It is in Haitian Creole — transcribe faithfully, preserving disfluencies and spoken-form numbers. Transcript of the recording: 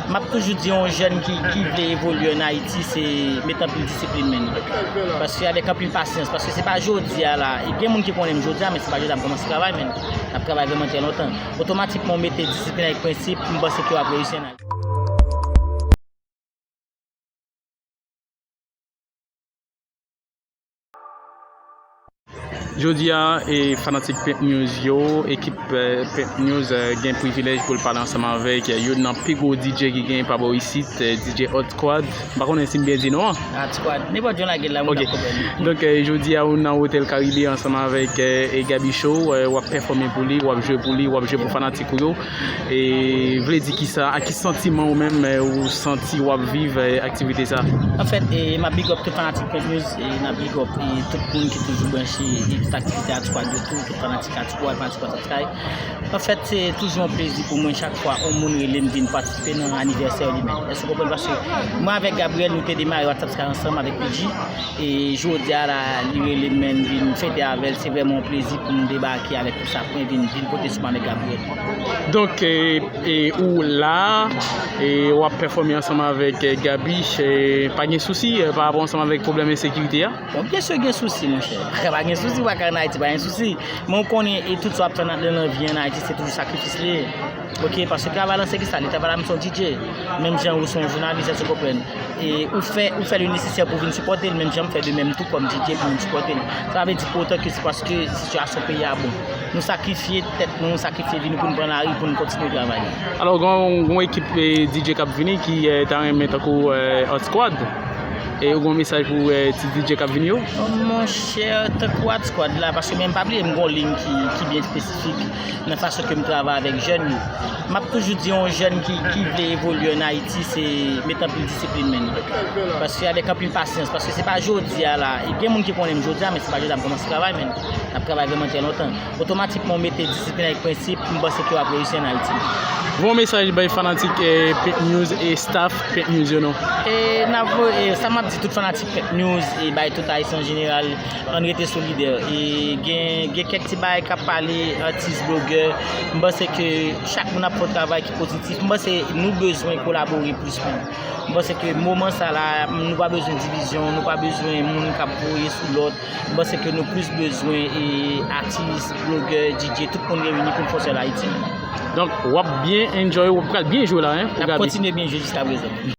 M ap toujou di yon jèn ki, ki vle evolye ann Ayiti, se met anpil disiplin, men. Paske avèk anpil pasyans, paske se pa jodi a la, e gen moun ki konnen m jodi a, men se pa jodi a m kòmanse travay, men. M ap travay vrèman trè lontan. Otomatikman, w mete disiplin avèk prensip, m panse ke w ap reyisi ann Ayiti. Jodi a, e, fanatik Pent News yo, ekip, e, Pent News, e, gen privilèj pou l pale ansanm avèk, e, youn nan pi gwo D J ki gen pa bò isit, e, D J Hot Squad. M pa konnen si m byen di non an. Hot Squad. Nenpòt jan w lage l la, moun ap konprann. Donk, e, jodi a, ou nan Hotel Caribe ansanm avèk, e, e, Gaby Show, e, w ap pèfòme pou li, w ap jwe pou li, w ap jwe pou fanatik ou yo. E vle di kisa, ak ki santiman ou menm, e, ou santi w ap viv, e, aktivite sa? Anfèt, e, m ap big up tout fanatik Pent News, e, n ap big up, e, tout moun ki toujou branche, e, tout aktivite Hot Squad yo tou, tout fanatik Hot Squad, fanatik Hot Sky. Anfèt, se toujou yon plezi pou mwen chak fwa yon moun rele m vin patisipe nan anivèsè li menm. Èske w konprann? Paske mwen avèk Gabriel, nou te demare WhatsApp Sky ansanm avèk P G. E jodi a la, li rele m, men vin fete avè l. Se vrèman yon plezi pou m debake avèk tout sa pran, vin, vin pote sou mwen avèk Gabriel. Donk, e, e ou la, e w ap pèfòme ansanm avèk, e, Gaby, e pa gen sousi, e, pa rapò ansanm avèk pwoblèm ensekirite a? Bon, byen si gen sousi, monchè. Pa gen sousi, w pa ka ann Ayiti, pa gen sousi. Men w konnen, e tout sa w ap fè nan, nan lavi ann Ayiti, se toujou sakrifis li ye. Ok, paske travay lan se ki sa? Li travay la, m se yon D J. Menm jan ou se yon jounalis, èske w konprann? E ou fè, ou fè le nesesè pou vin sipòte l, menm jan m fè de menm tou kòm D J pou vin sipòte l. Sa vle di pou otan ke se paske sitiyasyon peyi a bon. Nou sakrifye tèt nou, nou sakrifye vi nou pou nou pran lari, pou nou kontinye travay. Alò, gen yon, gen yon ekip, e, D J k ap vini ki, e, ta renmen tankou, e, Hot Squad. E ou gen yon mesaj pou, e, ti D J k ap vini yo? Oh, monchè, tankou Hot Squad la, paske men pa bliye m gen yon liy ki, ki byen espesifik nan fason ke m travay avèk jèn yo. M ap toujou di yon jèn ki, ki vle evolye ann Ayiti, se met anpil disiplin, men. Paske avèk anpil pasyans, paske se pa jodi a la, e gen moun ki konnen m jodi a, men se pa jodi a m kòmanse travay, men. M ap travay vrèman trè lontan. Otomatikman, w mete disiplin avèk prensip, m panse ke w ap reyisi ann Ayiti. Voye yon mesaj bay fanatik, e, Pent News e staff Pent News yo non. E n ap voye, e, sa m ap di tout fanatik Pent News e bay tout Ayisyen an jeneral, ann rete solidè. E gen, gen kèk ti bagay k ap pale, atis, blogè. M panse ke chak moun ap fè yon travay ki pozitif. M panse nou bezwen kolabore plis menm. M panse ke moman sa la, nou pa bezwen divizyon, nou pa bezwen moun k ap voye sou lòt. M panse ke nou plis bezwen, e, atis, blogè, D J, tout moun reyini pou n fè yon sèl Ayiti. Donk, w ap byen enjoy, w ap pral byen jwe la, hein, pou Gaby. N ap kontinye byen jwe jiska prezan.